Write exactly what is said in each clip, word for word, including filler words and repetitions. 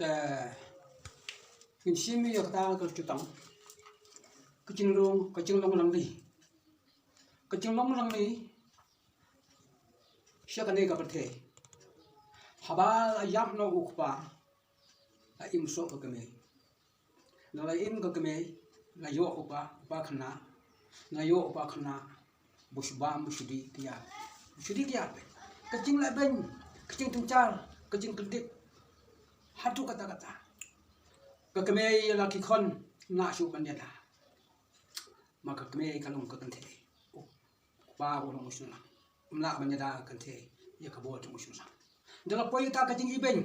Te ngin shim ïa kata ka jutang, ka jinglong, ka jinglong langli, ka jinglong langli sha kane ka pyrthei. Haba la ïap noh u kpa, la im soh ka kmie. La, la im ka kmie, la ïoh u kpa, u kpa khynnah, la ïoh u kpa khynnah, ba shu bam, ba shu dih ki ïap, ba shu dih ki ïap. Ka jinglehbeiñ, ka jingtynjar, ka jingkyndit, haduh katta katta. Ka kmie ïa la ki khun, ym lah shuh ban ïada. Ma ka kmie ka long ka kynthei. U kpa u long u shynrang, ym lah ban ïada ka kynthei ïa ka bor jong u shynrang. Da la poi kata ka jingibeiñ,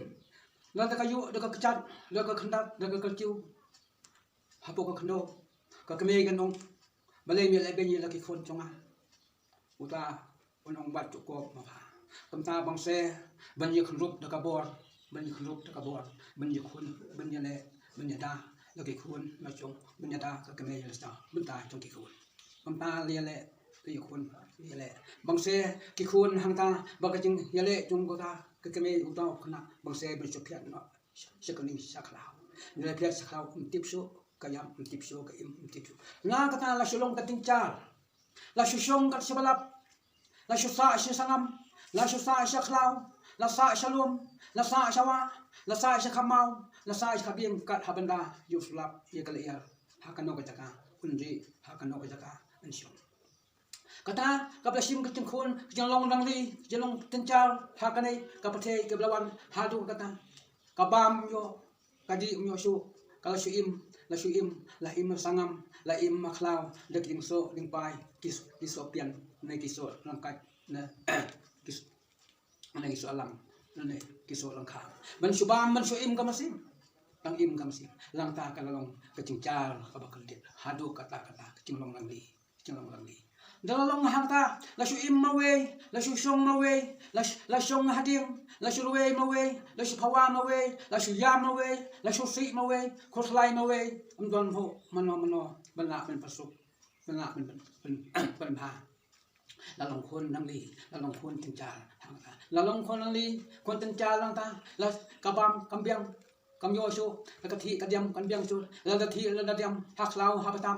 la da ka ïuh, da ka kjat, da ka khyndat, da ka kyrkiu hapoh ka khyndew, ka kmie kan ong, balei me lehbeiñ ïa la ki khun jong nga? Uta un ong, wat ju kop ma pha. Kumta bang seh ban ïakhynrup da ka bor, ban ïakhynrup da ka bor, ban ïakhun, ban ïaleh, ban ïada la ki khun, la jong, ban ïada ka kmie ïa la sdang, bynta jong ki khun. Kumta la ïaleh, la ïakhun, la ïaleh. Bang seh ki khun hangta, ba ka jingïaleh jong kata ka kmie, uta u khynnah, bang seh ban shu phiat noh sha kane sha khlaw. Ngi la phiat sha khlaw, ym tip shuh ka ïap, ym tip shuh ka im, ym tip shuh. Na kata la shu long ka jingtynjar. La shu shong kat sha ba lap, la shu sah sha sangam, la shu sah sha khlaw, la sah sha lum, la sah sha wah, la sah sha kamaw, la sah sha ka biang, kat haba ynda ïoh shu lap ïa ka lyer ha kano ka jaka un rieh, ha kano ka jaka un shong. Kata kaba la shim ka jingkhun, ka jinglong langli, ka jinglong tynjar ha kane ka pyrthei kaba la wan haduh kata. Ka bam ym ïoh, ka dih ym ïoh shuh, ka la shu im, la shu im, la im ha sangam, la im ha khlaw, da ki jingsoh jingpai, ki, ki soh pian, ne ki soh langkait, ne ki soh, ne ki soh lang, ne ki soh langkham. Ban shu bam, ban shu im ka mynsiem, tang im ka mynsiem. Nangta ka la long ka jingjar kaba kyndit haduh katta katta, ka jinglong langli, ka jinglong langli. Da la long hangta, la shu im marwei, la shu shong marwei, la sh-, la shong ha dieng, la shu rwei marwei, la shu phawa marwei, la shu ïam marwei, la shu sih marwei, khuslai marwei, ym don bha mano mano ban lah ban pynsuk, ban lah ban, ban, ban, ban bha. La long khun langli, la long khun tynjar hangta. La long khun langli, khun tynjar hangta, la ka bam kam biang, kam ïoh shuh, la ka thiah ka diam kam biang shuh, la da thiah la da diam, ha khlaw ha batam,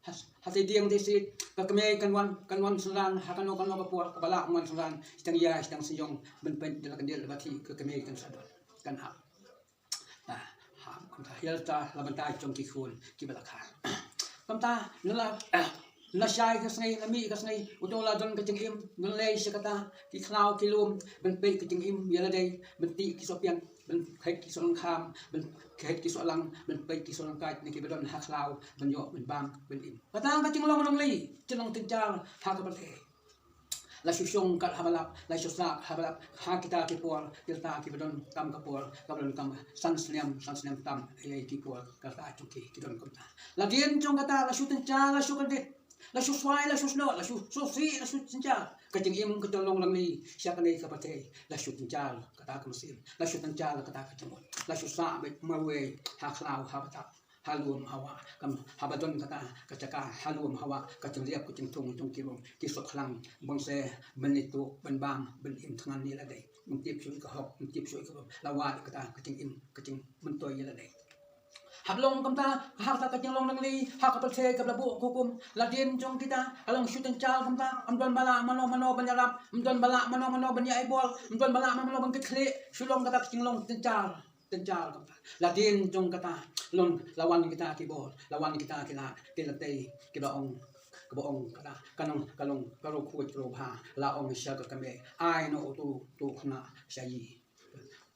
ha, ha sha dieng sha siej, ka kmie kan wan, kan wan synran ha kano kano ka por, kaba lah wan synran, shiteng ïa, shiteng sniang, ban peit da la kyndit la ba thiah, ka kmie kan sa don, kan hap. Ah, ha, kumta, ïa kata la bynta jong ki khun kiba la kha. Kumta, na la, ah, na shai ka sngi, na mih ka sngi, uto la don ka jingim, don lei sha kata ki khlaw ki lum, ban peit ka jingim ïa lade, ban tih ki soh pian, ban khet ki soh langkham, ban khet ki soh lang, ban peit ki soh langkait, ne kiba don ha khlaw, ban ïoh, ban bam, ban im. Kata ka jinglong langli, jinglong tynjar ha ka pyrthei. La shu shong kat haba lap, la shu sah haba lap, ha kita ki por, kita kiba don tam ka por, kaba don tam san snem, san snem tam, ïa ki por, kata jong ki, ki don kumta. La dien jong kata, la shu tynjar, la shu kyndit, la shu swai, la shu snoh, la shu sngewsih, la shu tynjar. Ka jingim ka jinglong langli sha kane ka pyrthei, la shu tynjar kata ka mynsiem, la shu tynjar kata ka jingmut, la shu sah beit marwei ha khlaw ha batam, ha lum ha wah, kam, haba don kata ka jaka ha lum ha wah, ka jingleh ka jingthung jong ki rong, ki soh khlang, bang seh ban ïathuh, ban bam, ban im thngan ïa lade. Ym tip shuh ka hok, ym tip shuh ka bam, la wad kata ka jingim, ka jingmyntoi ïa lade. Hap long kumta, ha kata ka jinglong langli ha ka pyrthei kaba la buh ka hukum, la dien jong kita, ka long shu tynjar kumta, ym don ba lah mano mano ban ïarap, ym don ba lah mano mano ban ïa ai bor, ym don ba lah mano mano ban kit khlieh, shu long kata ka jinglong tynjar, tynjar kumta. La dien jong kata, long la wan kita ki bor, la wan kita ki lad, ki lad tei, kiba ong, kiba ong kata, ka nong, ka long, ka rukhuid rubha, la ong sha ka kmie, ai noh utu, utu u khynnah sha i.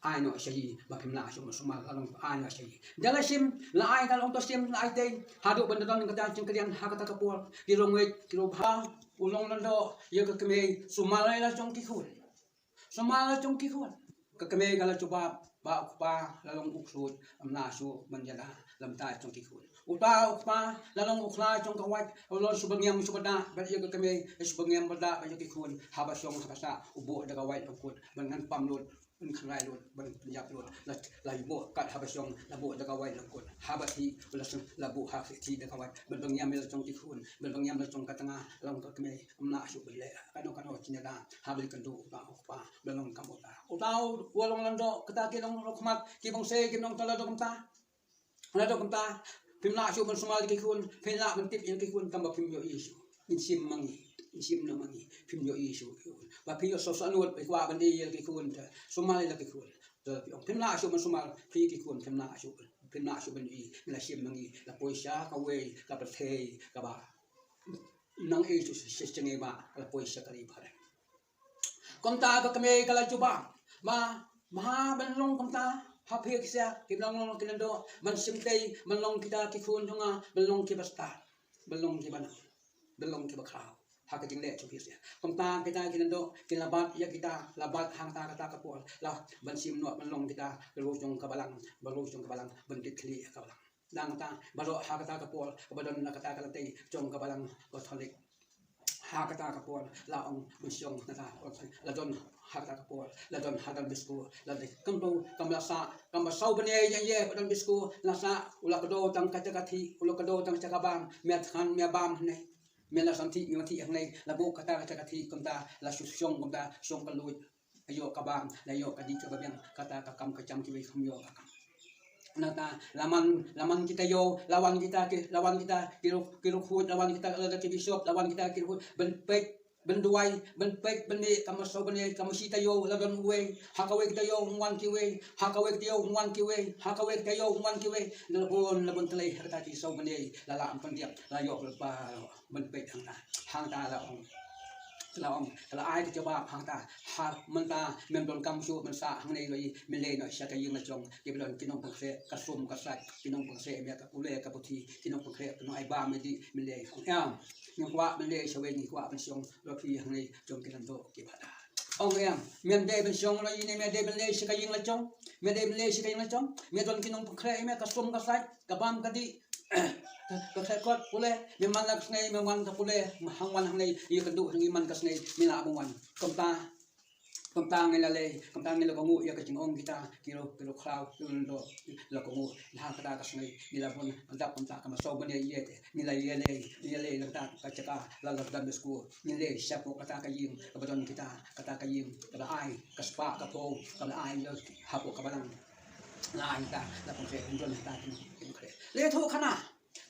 Ai noh sha i, ba phim lah shuh sumar, la long ai noh sha i. Da la shim, la ai, ka long to shim, la ai tei, haduh ban da don kata jingkren ha kata ka por, ki rukhuid, ki rubha, u long naduh ïa ka kmie, sumar la jong ki khun. Sumar la jong ki khun. Ka kmie ka la jubab, ba u kpa la long u ksuid, ym lah shuh ban ïada, la mynta jong ki khun. Uta u kpa la long u khlaiñ jong ka wait, u long shu bangem shu bada bad ïa ka kmie, shu bangem bada bad ïa ki khun, haba shong haba sah, u buh da ka wait u kut, ban ngan pam lut. Ban khanglai lut, ban pynïap lut, la, la buh kat haba shong, la buh da ka waiñ lyngkut. Haba thih, la shong, la buh ha ka thih da ka waiñ. Ban pynïam ïa la jong ki khun, ban pynïam la jong ka tnga, la ong ka kmie, ym lah shuh ban leh. Kano kano jingïada, haba ïakynduh u kpa, u kpa, ban long kam uta. Uta u long lyngdoh, kata ki long lyngkhmat, ki bangsa, ki long tala dok kumta. Lada kumta, phim lah shuh ban sumar ïa ki khun, phim lah ban tip ïa ki khun, tangba phim ïohi shuh. Ngin shim ma ngi, ngin shim noh ma ngi, phim ïohi shuh. Ba phi ïoh sngewsih nud, phi kwah ban ïohi ïa ki khun te. Sumar ïa ki khun. Te phi ong, phim lah shuh ban sumar, phi ki khun, phim lah shuh, phim lah shuh ban ïohi, ngi la shim ma ngi, la poi sha kawei ka pyrthei, kaba nang ïohi shuh sha jingim ba, la poi sha ka ri baroh. Kumta ka kmie ka la jubab, ma, ma ban long kumta, ha phi ki sia, ki ban long ki lyngdoh, ban shim tei, ban long kita ki khun jong nga, ban long kiba stad, ban long kiba nang, ban long kiba khraw. Ha ka jingleh jong phi sia. Kumta kita ki lyngdoh, ki la bat ïa kita, la bat hangta kata ka por, la ban shim noh ban long kita, ka ruh jong ka balang, ba ruh jong ka balang, ban kit khlieh ïa ka balang. Nangta, baroh ha kata ka por, kaba don na kata ka lynti, jong ka balang Katholik. Ha kata ka por, la ong ban shong kata, la don ha kata ka por, la don ha Don Bosco, la dei kumto, kam la sah, kam ba saw bnai ïa ïa ba Don Bosco, la sah, u la kdew tang kata ka thih, u la kdew tang kata ka bam, mia thngan, mia bam hangne, mia la san thih, mia thih hangne, la buh kata kata ka thih, kumta, la shu shong kumta, shong ka luid. Ïoh ka bam, la ïoh ka dih kaba biang, kata ka kam ka jam kiwei kam ïoh ka kam. Nangta, la man, la man kita ïoh, la wan kita ki, la wan kita ki ruh, ki ruh khuid, la wan kita la ki bishop, la wan kita ki ruh khuid, ban peit, ban duwai, ban peit, ban mih, ka masa ban ïa, ka masa kita ïoh, la don uwei, ha kawei kita ïoh, wan kiwei, ha kawei kita ïoh, wan kiwei, ha kawei kita ïoh, wan kiwei, la bun, la bun tlei, ha kata ki saw ban ïa, la la am pan diap, la ïoh, la ba, ban peit hangta. Hangta la ong. La ong, la ai ka jubab hangta. Ha, mynta, mem donkam shuh, mynta, hangne lei, men lei noh sha ka ïing la jong, ki ba don ki nongpynkhreh, ka sum ka sait, ki nongpynkhreh, mia ka pule ka puthi, ki nongpynkhreh, ki nong ai bam ïa dih, men lei, ong em. Ngi kwah, men lei, sha wei ngi kwah, ban shong, lok hi hangne, jong ki lyngdoh, ki ba da. Ong em, men dei ban shong, lok hi ne, men dei ban lei, sha ka ïing la jong, men dei ban lei, sha ka ïing la jong, mia don ki nongpynkhreh, mia ka sum ka sait, ka bam ka dih, ka, ka khleh kot pule, me man la ka sngi, me wan ka pule, me hang wan hangne, ïa ka duh hangne man ka sngi, me la bang wan. Kumta, kumta ngi la lei, kumta ngi la kohnguh ïa ka jingong kita, ki ruh, ki ruh khraw, ki ruh lyngdoh, la kohnguh, la kata ka sngi, ngi la bun, kumta, kumta ka masa ban ïa ïa te, ngi la ïa lei, ïa lei, la kata ka jaka, la la Don Bosco, ngi lei, shapoh kata ka ïing, kaba don kita, kata ka ïing, kaba ai, ka spah, ka phew, kaba ai, ïa, hapoh ka balang. La ai ta, la pyntrei, don ta, pyntrei. Le thoh khana.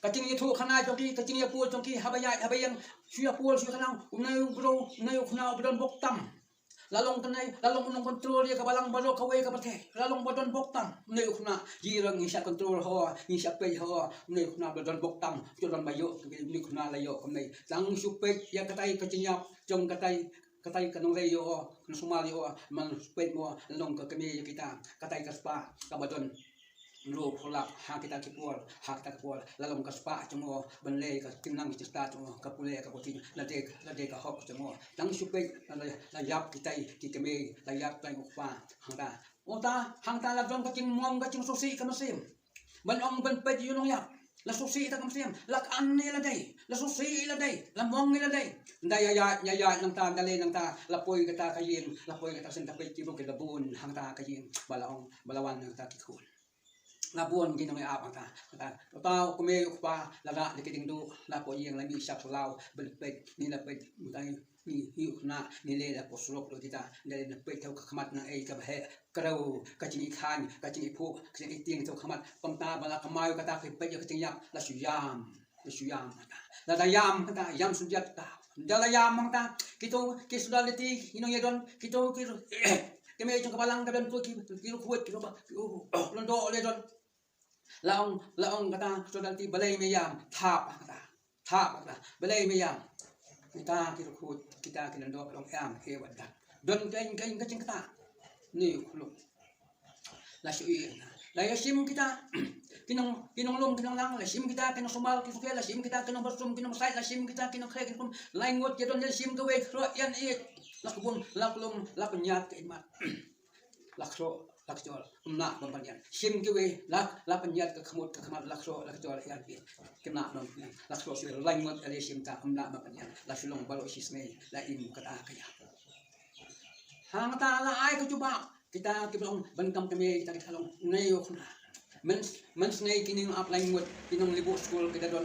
Ka jingïathuh khana jong ki, ka jingïapul jong ki, haba ïaid, haba ïeng, shu ïapul, shu ïakynang, une u briew, une u khynnah, u ba don bok tam. La long kane, la long u nongcontrol ïa ka balang baroh kawei ka pyrthei. La long ba don bok tam. Une u khynnah, jingïarap ngi shah control ho, ngi shah peit ho, une u khynnah ba don bok tam. Shu don ba ïoh, une u khynnah la ïoh kumne. Tang shu peit ïa katai ka jingïap, jong katai, katai ka nongrei ïoh, ka nongsumar ïoh, man peit mo, long ka kmie ïa kita, katai ka spah, kaba don. Ruh pulak ha kita ki por, ha kita ki por, la long ka spah jong o, ban leh ka kynang ki stad jong o, ka pule ka puthi, la dei, la dei ka hok jong o. Tang shu peit, la, la, la ïap kitai ki kmie, la ïap kitai u kpa, hangta. Uta, hangta la don ka jingmong ka jingsngewsih ka mynsiem. Ban ong ban peit ïa u nongïap, la sngewsih ta ka mynsiem, la ka an ne la dei, la sngewsih la dei, la mong ne la dei. Nda ïa ïa, ïa ïa, nangta, nda leh nangta, la poi kata ka ïing, la poi kata shen ta peit ki ruh ki la bun, hangta ka ïing, ba la ong, ba la wan nangta ki khun. La bun ki nongïap hangta, hangta. Uta u kmie u kpa, la rah da ki diengduh, la poi ïing la mih shap sha law, ban peit, ngi la peit, uta ngi, ngi, ngi u khynnah, ngi leh la poi surok la kita, ngi leh na peit tau ka khmat na ei kaba heh, krew, ka jingïakhaiñ, ka jingïaphuh, ka jingïatieng tau ka khmat, kumta ba la kamai kata ka peit ïa ka jingïap, la shu ïam, la shu ïam kata. Lada ïam kata, ïam shu ïap kata. Lada la ïam kata, kito, ki sodality, ki nongïadon, kito, ki, ki mei jong ka balang ka don tu, ki, ki ruh khuid, ki ruh ba, ki ruh, oh, lyngdoh le don. La ong, la ong kata, sodality balei me ïam, thap kata. Thap kata, balei me ïam. Kita ki ruh khuid, kita ki lyngdoh, la ong ïam, eh, wat dak. Don ka ïing, ka ïing, ka jingkata. Ni khuluk. La shu ïa. La ïa shim kita. Ki nong, ki nonglum, ki nonglang, la shim kita, ki nongsumar, ki suke, la shim kita, ki nongbarsum, ki nongsait, la shim kita, ki nongkhreh, ki nongkum. Lai ngut ïa don ïa shim kawei, khroh ïan ïeit. La kbun, la klum, la pynïaid ka ïmat. La khroh, la kjor, ym lah ban pynïaid. Shim kiwei, la, la pynïaid ka khmut, ka khmat, la khroh, la kjor, ïan ïeit. Kynnoh don, la khroh shu, lai ngut ïa shim ta, ym lah ban pynïaid. La shu long baroh shisnei, la im kata ka ïa. Hangta la ai ka jubab. Kita kiba long ban kam kmie, kita ki long ne ïoh khana. Men men snei ki nong ap lai ngut, ki nong libuh skul ki da don,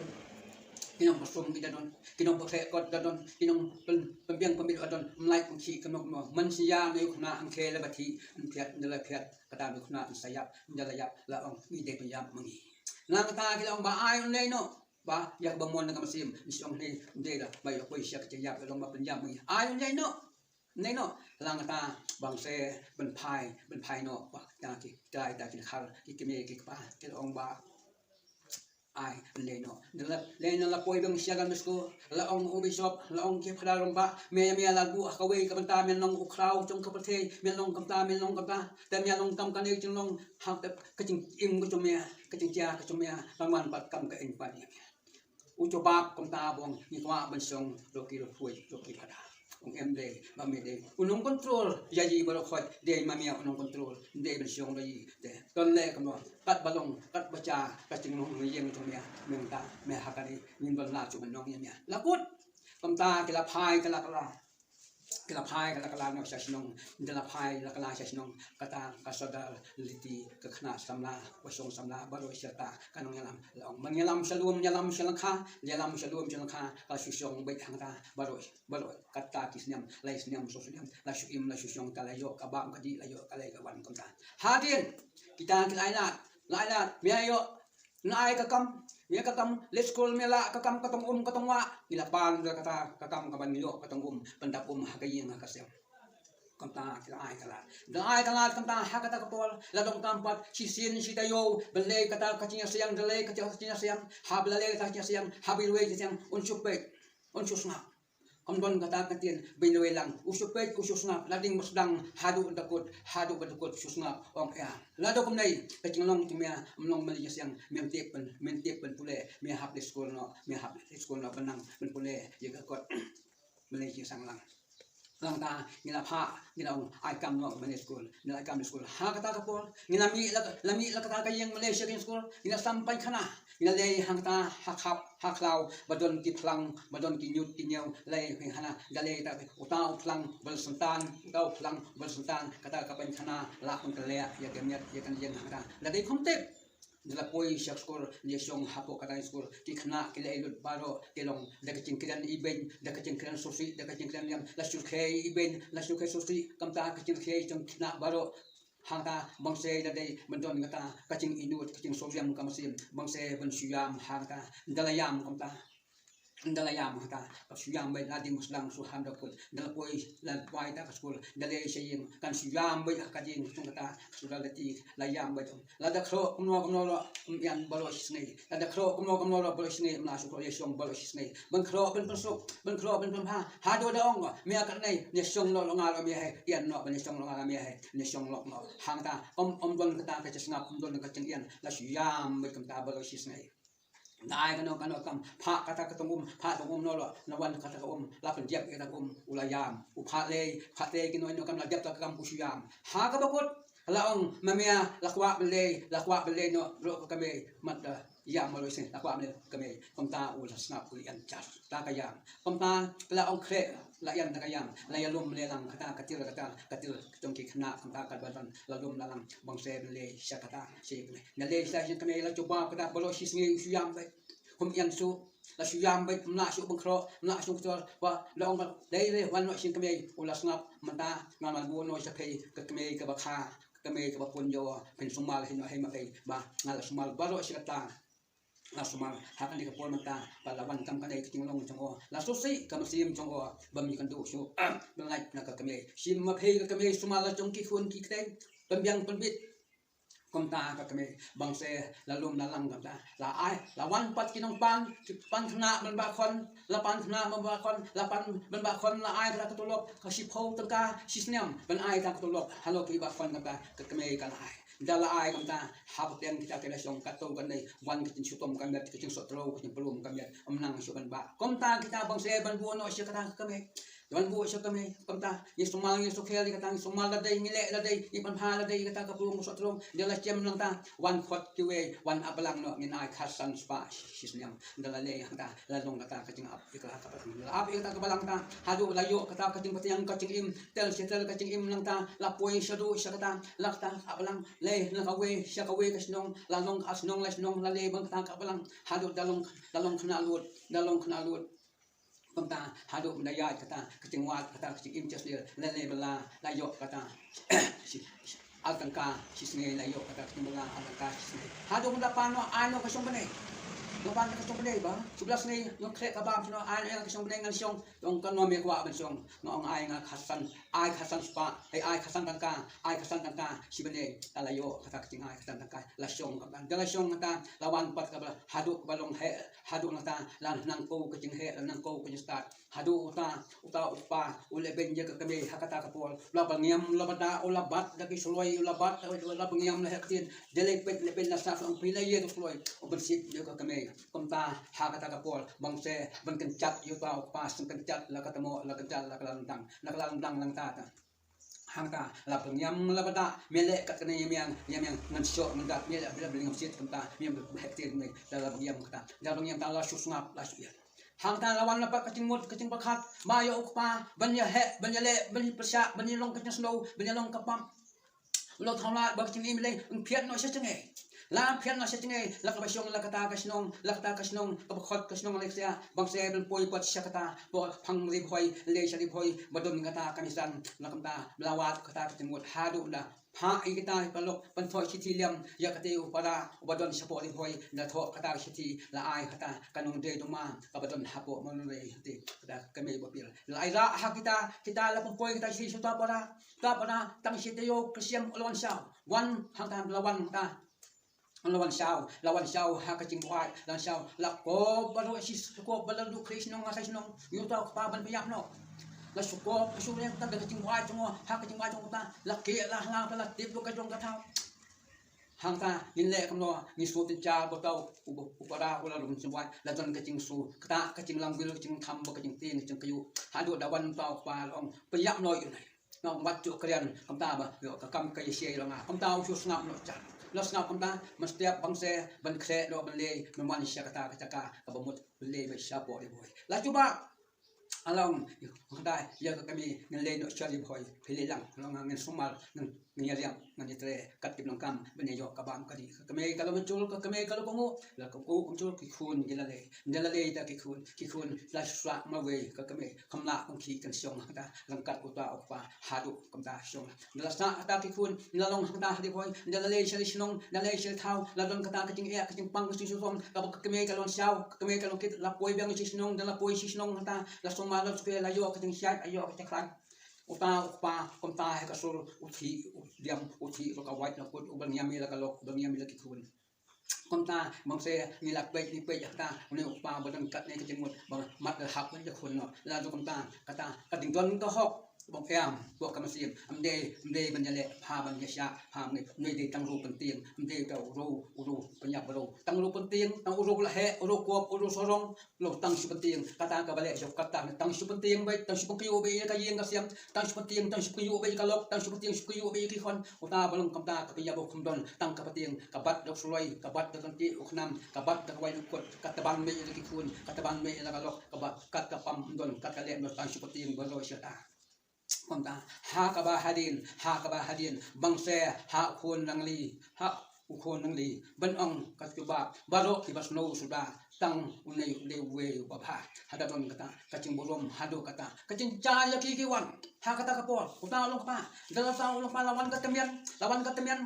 ki nong pasum ki da don, ki nong pasek kot da don, ki nong pen pembiang pemit da don, mlai pengki kano kano. Men sia ne ïoh khana, ang ke la bati, ang piat ne la piat, kata ne khana ang sayap, ne la yap, la ong ngi dei pynjam mengi. Nang kata ki long ba ai ne no, ba ïa ba mon na ka masim, ni song ne dei la ba ïoh poi sia ka yap long ba pynjam mengi. Ai ne no. Nei no, lang kata bang se ban phai, ban phai no, ba ta ki, ta ta ki khar, ki kmie ki kpa, ki long ba. Ai, nei no. Nei no la poi bang sia kan sko, la ong u bishop, la ong ki phada rong ba, me me la bu ka wei ka banta me long u khrau jong ka pyrthei, me long kam ta, me long kam ta, te me long kam ka ne jong long, ha ka jingim ka jong me, ka jingtia ka jong me, ka man pat kam ka in pat. U jubab kumta bong ngi kwah ban shong ruh ki ruh phuid ruh ki phada. Ong em dei ba me dei u nong control ïa ji baroh khoit, dei ma me u nong control, dei ban shong ruh ïa te. Ton le kumno kat ba long kat ba cha ka jinglong ïing jong me, me ta me ha kane ngin ban la chu ban nong ïa me. La kut kumta ki la phai ka la ka la. Ki la phai ka la ka la noh sha shnong, da la phai la ka la sha shnong, kata ka sordar liti ka khynnah samla, ka shong samla, baroh sha ta ka nongïalam. La ong ban ïalam sha lum, ïalam sha lyngkha, ïalam sha lum sha lyngkha, ka shu shong beit hangta, baroh, baroh kata ki snem, lai snem, saw snem, la shu im, la shu shong, ka la ïoh ka bam ka dih, la ïoh ka lei ka wan kumta. Hadien kita ki la ai lad, la ai lad, me ïoh Na ai ka kam, me ka kam, leit skul me lah ka kam ka tong um ka tong wah, ngi la pan da kata ka kam ka ban ïoh ka tong um, pyndap um ha ka ïing ha ka sem. Kumta ki la ai ka lad. Da ai ka lad kumta ha kata ka por, la dang tam pat, shisien shi taïew, ban lei kata ka jingïaseng, da lei kata ka jingïaseng, haba la lei kata ka jingïaseng, haba lei ka jingïaseng, un shu peit, un shu sngap. Kam don kata ka ktien, beiñ lawei lang, u shu peit, u shu sngap, la ding ba sdang, haduh da kut, haduh ba da kut, shu sngap, ong ïa. Lada kumne, ka jinglong jong me, ym long mali jasiang, mem tip pyn, mem tip pynpule, me hap leit skul noh, me hap leit skul noh, ban nang pynpule, ïa ka kot, mali jasiang lang. Lang ta, ngi la phah, ngi la ong, ai kam noh, ban leit skul, ngi la ai kam leit skul. Ha kata ka por, ngi la mih la, la mih la kata ka ïing Malaysia ka ïing skul, ngi la sam painkhana, ngi la lei hangta, ha khap, ha khlaw, ba don ki phlang, ba don ki ñiut ki ñiew, lei hangta, da lei ta, uta u phlang, ba la syntan, uta u phlang, ba la syntan, kata ka painkhana, la pynkylla, ïa ka miat, ïa ka ïing hangta. Da dei khum tip, da la poi sha skul, da shong hapoh kata skul, ki khynnah, ki lei lut baroh, ki long, da ka jingkren ibeiñ, da ka jingkren sosih, da ka jingkren liam, la shu khei ibeiñ, la shu khei sosih, kumta ka jingkhei jong khynnah baroh, Hangta, bang se da dei, ban don kata, ka jingïaid, ka jingsngewsih ka mynsiem, bang se ban shu ïam, hangta, da la ïam kumta. Da la ïam hangta, ka shu ïam beit la ding sdang shu ham da kut, da la poi, la poi ta ka skul, da lei sha ïing, kan shu ïam beit ka jingshong kata, ka shu da la ti, la ïam beit. Lada khroh, kumno, kumno lo, ym ïam baroh shi sngi. Lada khroh, kumno, kumno lo, baroh shi sngi, ym lah shu khroh ïa shong baroh shi sngi. Ban khroh, ban pynsuk, ban khroh, ban pynbha. Haduh da ong, me ïa katne, ne shong lo, lo nga lo me he, ïan lo, ban ne shong lo nga lo me he. Ne shong lok noh. Hangta, ym, ym don kata ka jingsngap, ym don ka jingïan, la shu ïam beit kumta baroh shi sngi. Nai kano kano kam, phah kata ka tong um, phah tong um noh lo, la wan kata ka um, la pynjep kata ka um, u la ïam, u phah lei, phah lei kino kino kam la jep kata ka kam u shu ïam. Ha kaba kut, la ong, ma me, la kwah ban lei, la kwah ban lei noh, ruh ka kmie, mat da, ïam baroh shi sngi, la kwah ban lei, kmie, kumta u la sngap u la ïan jar, ta ka ïam. Kumta, la ong khreh, la ïan da ka ïam, la ïalum lei lang kata ka til kata, ka til jong ki khynnah kumta ka ba don, la lum la lang, bang se lei sha kata, shi kmie. Na lei sha shi kmie la jubab kata baroh shi sngi u shu ïam beit. Kum ïan shu, la shu ïam beit, ym lah shu ban khroh, ym lah shu ktur, ba, la ong ba, lei lei wan noh shi kmie, u la sngap, mynta, nga la buh noh sha phi, ka kmie kaba kha, ka kmie kaba pun jong u, phin sumar hi noh hi ma phi, ba, nga la sumar baroh shi kata. La sumar, ha kane ka por mynta, ba la wan kam kane ka jinglong jong u. La sngewsih ka mynsiem jong u, bym ïakynduh shuh, ban lait na ka kmie. Shim ma phi ka kmie sumar la jong ki khun ki kti, pynbiang pynbit. Kumta ka kmie, bang se, la lum la lang kumta. La ai, la wan pat ki nongpan, ki pan khynnah ban bah khon, la pan khynnah ban bah khon, la pan ban bah khon, la ai kata ka tulop, ka shiphew tyngka, shi snem, ban ai kata ka tulop, halor ki bah khon kumta, ka kmie ka la ai. Da la ai kumta, hapdeng kita ki la shong katto katne, wan ka jingshitom ka miat, ka jingsohtlot, ka jingpylum ka miat, ym nang shuh ban bah. Kumta kita bang se ban buh noh sha kata ka kmie. Wan buh sha ka mei, kumta, ngi sumar, ngi sukher, ngi kata, ngi sumar lade, ngi leh lade, ngi pynbha lade, ngi kata ka pung sot rum, da la jem nangta, wan khot kiwei, wan ap balang noh, ngin ai khatsan spah, shi snem, da la leh kata, la long kata ka jingap ïa kata ka balang, la ap ïa kata ka balang ta, haduh la ïoh kata ka jingpatiang ka jingim, tel shi tel ka jingim nangta, la poi shaduh sha kata, la kata ap balang, leh na kawei sha kawei ka shnong, la long ka shnong la shnong, la leh ban kata ka balang, haduh da long, da long khynnah lut, da long khynnah lut. Kumta, haduh mynta ïaid kata, ka jingwad kata, ka jingim jingshaniah, la leh ba la, la ïoh kata. Shi, shi, ar tyngka, shi sngi la ïoh kata, ka jingbylla, ar tyngka, shi sngi. Haduh mynta pan noh, ai noh ka shong bnai. Noh pan ka shong bnai ba, shu bylla sngi, noh khreh ka bam, shi noh, ai noh ka shong bnai ngan shong. Ong ka nongmihkhwa ban shong, nga ong ai nga khatsan, ai khatsan spah, ai, ai khatsan tyngka, ai khatsan tyngka, shi bnai, ta la ïoh kata ka jingai khatsan tyngka, la shong kata, da la shong kata, la wan pat kaba, haduh kaba long heh, haduh nangta, la nang ko ka jingheh, la nang ko ka jingstad. Haduh uta, uta u kpa, u leh beiñ ïa ka kmie ha kata ka por. U la bynñiam, u la bada, u la bat da ki suloi, u la bat, u la bynñiam la heh ktien. Dei leh peit, leh peit la sah ong phi la ïa ka suloi. U pynsih ïa ka kmie. Kumta ha kata ka por. Bang seh, ban kynjat ïa uta u kpa, sngewkynjat la ka tamo, la kynjat la ka la lyndang. La ka la lyndang lang ta ta. Hangta, la bynñiam la bada, me leh kat kane ïa miang, ïa miang, ngan shoh, ngan dat, me leh, me leh bynñiam sit kumta, me leh heh ktien me, la la bynñiam kata. La bynñiam ta la shu sngap, la shu ïa. Hangta la wan la pat ka jingmut, ka jingpyrkhat, ba ïa u kpa, ban ïa heh, ban ïa leh, ban ïa pyrshah, ban ïa long ka jingsngew, ban ïa long ka pap. U la thaw la, ba ka jingim lei, un phiat noh sha jngai. La phiat noh sha jngai, la kaba shong, la kata ka shnong, la kata ka shnong, kaba khot ka shnong Alexia, bang seh ban poi pat sha kata, ba phang Ri Bhoi, lei sha Ri Bhoi, ba don kata ka misan, la kumta, la wad kata ka jingmut, haduh la, phah ïa kita ki paralok, ban thoh shithi liam, ïa kata u para, uba don shapoh Ri Bhoi, la thoh kata shithi, la ai kata, ka nongdie duma, kaba don hapoh Monrei, kata, kata ka mei ba pil. La ai rah ha kita, kita la pynpoi kita shithi sha uta para, uta para, tang shi taïew ka siem la wan shaw. Wan, hangta la wan hangta. La wan shaw, la wan shaw, ha ka jingbuaid, la wan shaw, la kop baroh shi kop ba la duh khri shnong, nga sa shnong, ïa uta u kpa ban pynïap noh. La shu kop, shu leng ta da ka jingbuaid jong u, ha ka jingbuaid jong uta, la kieh la hla, la tip ruh ka jong ka thaw. Hangta, ngin leh kumno, ngin shu tynjar ba uta u, u, u para, u la rung jingbuaid, la don ka jingsu, kata ka jinglam gwil, ka jingtham, ba ka jingtieng, ka jingkyiuh. Haduh da wan uta u kpa la ong, pynïap noh ïa u nai. Nga ong wat ju kren, kumta ba, ïoh ka kam ka ïa shei la nga. Kumta u shu sngap noh jan. La sngap kumta, mynstep bang seh, ban khreh noh ban lei, ban wan sha kata ka jaka, kaba mut ban lei ba shapoh Ri Bhoi. La jubab, la ong, kumta, ïa ka kmie, ngan lei noh sha Ri Bhoi, phi lei lang, la ong ngan sumar, ngan, ngan ïa riam, ngan ïa trei, kat ki bneng kam, ban ïa ïoh ka bam ka dih, ka kmie ka la mynjur, ka kmie ka la kohnguh, la kohnguh mynjur ki khun ki la lei, da la lei da ki khun, ki khun, la shu sah marwei, ka kmie, kam lah ban khie kan shong hangta, ryngkat uta u kpa, haduh kumta shong. Da la sah hangta ki khun, da la long hangta ha Ri Bhoi, da la leit sha ri shnong, da la leit sha ri thaw, la don kata ka jingeh, ka jingpang, ka jingshitom, kaba ka kmie ka la wan shaw, ka kmie ka la wan kit, la poi biang sha shnong, da la poi sha shnong hangta, la sumar la sukher, la ïoh ka jingshait, la ïoh ka jingkhlaiñ. Uta u kpa, kumta ha ka sur, u thih, u diam, u thih, ruh ka wait la kut, u bynñiam ïa la ka lok, u bynñiam ïa la ki khun. Kumta, bang seh, ngi la peit, ngi peit, kata, une u kpa ba don katne ka jingmut, ba mat la hap ïa khun noh. La dei kumta, kata, ka ding don ka hok, bang em, bok ka mynsiem, ym dei, ym dei ban ïaleh, pha ban ïashah, pha ban ïa, ym dei tang ruh pyntieng, ym dei tang ruh, u ruh, pynïap ruh. Tang ruh pyntieng, tang u ruh la heh, u ruh kop, u ruh sarong, Long tang shu pyntieng, kata kaba leh jong kata, tang shu pyntieng beit, tang shu pynkynmaw beit ïa ka ïing ka sem, tang shu pyntieng, tang shu pynkynmaw beit ïa ka lok, tang shu pyntieng, shu pynkynmaw beit ïa ki khon, uta ba long kumta ka pynïap ba kum don, tang ka pyntieng, ka bat da u suloi, ka bat da ka kti u khnam, ka bat da ka wai u kut, ka tban beit ïa ki khun, ka tban beit ïa ka lok, ka bat kat ka pam ym don, kat ka leh ym don, tang shu pyntieng ba roi sha ta. Kumta, ha kaba hadien, ha kaba hadien, bang seh, ha u khun nangli, ha u khun nangli, ban ong ka jubab, baroh kiba sngewsih suda, tang une u dei uwei uba bha, haba don kata, ka jingburom, haduh kata, ka jingjia ïa ki ki wan, ha kata ka por, uta u long kpa, da la uta u long kpa la wan ka tymmen, la wan ka tymmen,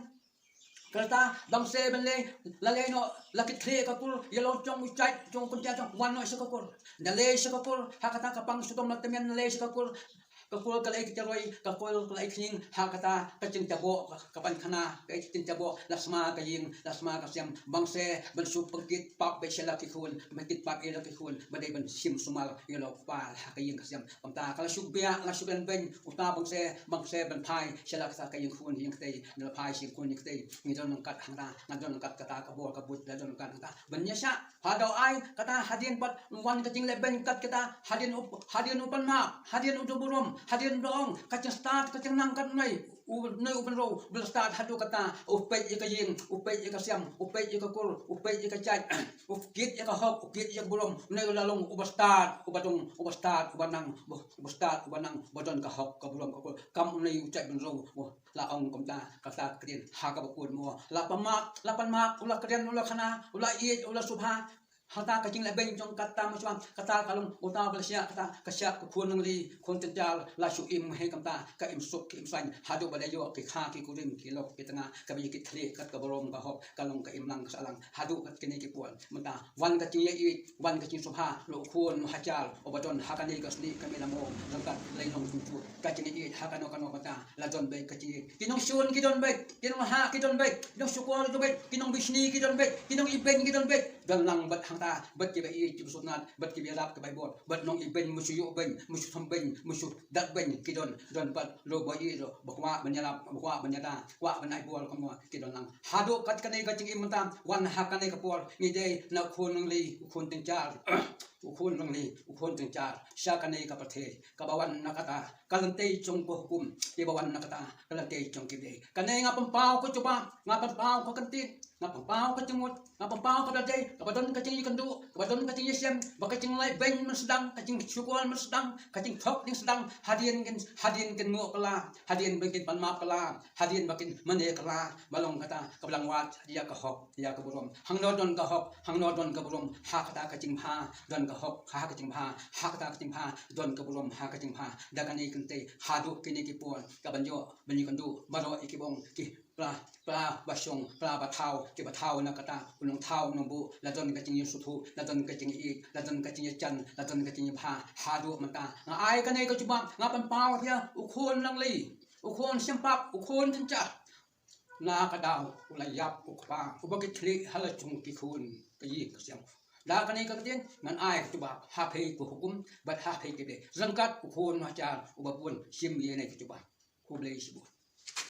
Kata, bang seh ban leh, la leh noh, la kit khlieh ka kur, ïa la jong u jait, jong u kynja jong, wan noh sha ka kur. Da leh sha ka kur, ha kata ka pang shu dom la tymmen, da leh sha ka kur. Ka kol ka la ïeit ka roi, ka kol ka la ïeit ka ïing, ha kata ka jingtyrbuh ka ban khana, ka jingtyrbuh la sma ka ïing, la sma ka sem, bang se ban shu pynkit pap bad sha la ki khun, ban kit pap ïa la ki khun, ba dei ban shim sumar ïa la u kpa ha ka ïing ka sem. Kumta ka la shu biang, la shu biang beiñ, uta bang se, bang se ban phai sha la kata ka ïing khun ïing ktei, la phai sha ïing khun ïing ktei. Ngi don ryngkat hangta, nga don ryngkat kata ka bor ka buit, la don ryngkat hangta. Ban ïa shah, ha dau ai kata hadien pat wan ka jingleh beiñ kat kata, hadien u, hadien u pan map, hadien u duh burom, hadien u dong, ka jingstad ka jingnang kat nei, u nei u pynroi, u la stad haduh kata, u peit ïa ka ïing, u peit ïa ka sem, u peit ïa ka kur, u peit ïa ka jait, u kit ïa ka hok, u kit ïa ka burom, u nei u la long uba stad, uba dong, uba stad, uba nang, uba stad, uba nang, ba don ka hok, ka burom, ka kur, kam u nei u jait pynroi, u la ong kumta, kata ka ktien, ha kaba kut mo, la pan map, la pan map, u la kren, u la khana, u la ïeit, u la sngewbha, hata ka jingleh beiñ jong kata mynshuwa, kata ka long uta ba la shah, kata ka shah ka khun nongli, khun jynjar, la shu im hei kumta, ka im suk, ka im saiñ, haduh ba la ïoh ki kha ki kurim, ki lok ki tnga, kaba ïa ki thylliej kat ka burom ka hok, ka long ka imlang ka sahlang, haduh kat kine ki por, mynta wan ka jingïeit, wan ka jingsngewbha, la u khun u hajar, uba don ha kane ka snieh ka Mela Mo, ryngkat la i nongkynjut, ka jingïeit ha kano kano mynta, la don beit ka jingïeit, ki nongshun ki don beit, ki nonghah ki don beit, ki nongshukor ki don beit, ki nongbishni ki don beit, ki nongibeiñ ki don beit, don lang bad hangta, bad kiba ïeit kiba sngewtynnat, bad kiba ïarap kiba ïabor, bad nongibeiñ, ma shu ïoh beiñ, ma shu them beiñ, ma shu dat beiñ, ki don, don bad ruh ba ïeit ruh, ba kwah ban ïarap, ba kwah ban ïada, kwah ban ai bor, kumno ki don lang. Haduh kat kane ka jingim mynta, wan ha kane ka por, ngi dei na u khun nongli, u khun jynjar, u khun nongli, u khun jynjar, sha kane ka pyrthei, kaba wan na kata ka lynti jong ka hukum, kiba wan na kata ka lynti jong ki dei. Kane nga pynpaw ka jubab, nga pynpaw ka kyntien, nga pynpaw ka jingmut, nga pynpaw ka dei, kaba don ka jingïakynduh, kaba don ka jingïashem, ba ka jingleh beiñ mynsdang, ka jingshukor mynsdang, ka jingthok mynsdang, hadien kin, hadien kin ngoh kylla, hadien ba kin pan map kylla, hadien ba kin mane kylla, ba long kata kaba la wad ïa ka hok ïa ka burom. Hangno don ka hok, hangno don ka burom, ha kata ka jingbha don ka hok, ha ka jingbha, ha kata ka jingbha don ka burom, ha ka jingbha. Da kane ka lynti, haduh kine ki por, kaban ïoh ban ïakynduh baroh ïa ki bong ki pla, pla ba shong, pla ba thaw, kiba thaw na kata u nongthaw nongbuh, la don ka jingïasngewthuh, la don ka jingïeit, la don ka jingïajan, la don ka jingïabha. Haduh mynta nga ai kane ka jubab, nga pynpaw ïa u khun nongli, u khun shimpap, u khun jynjar. Na ka daw u la ïap u kpa, uba ki thylliej ha la jong ki khun ka ïing ka sem. Da kane ka ktien ngan ai ka jubab ha phi ka hukum bad ha phi ki dei, ryngkat u khun u hajar uba bun shim ïa kane ka jubab. Khublei shibun.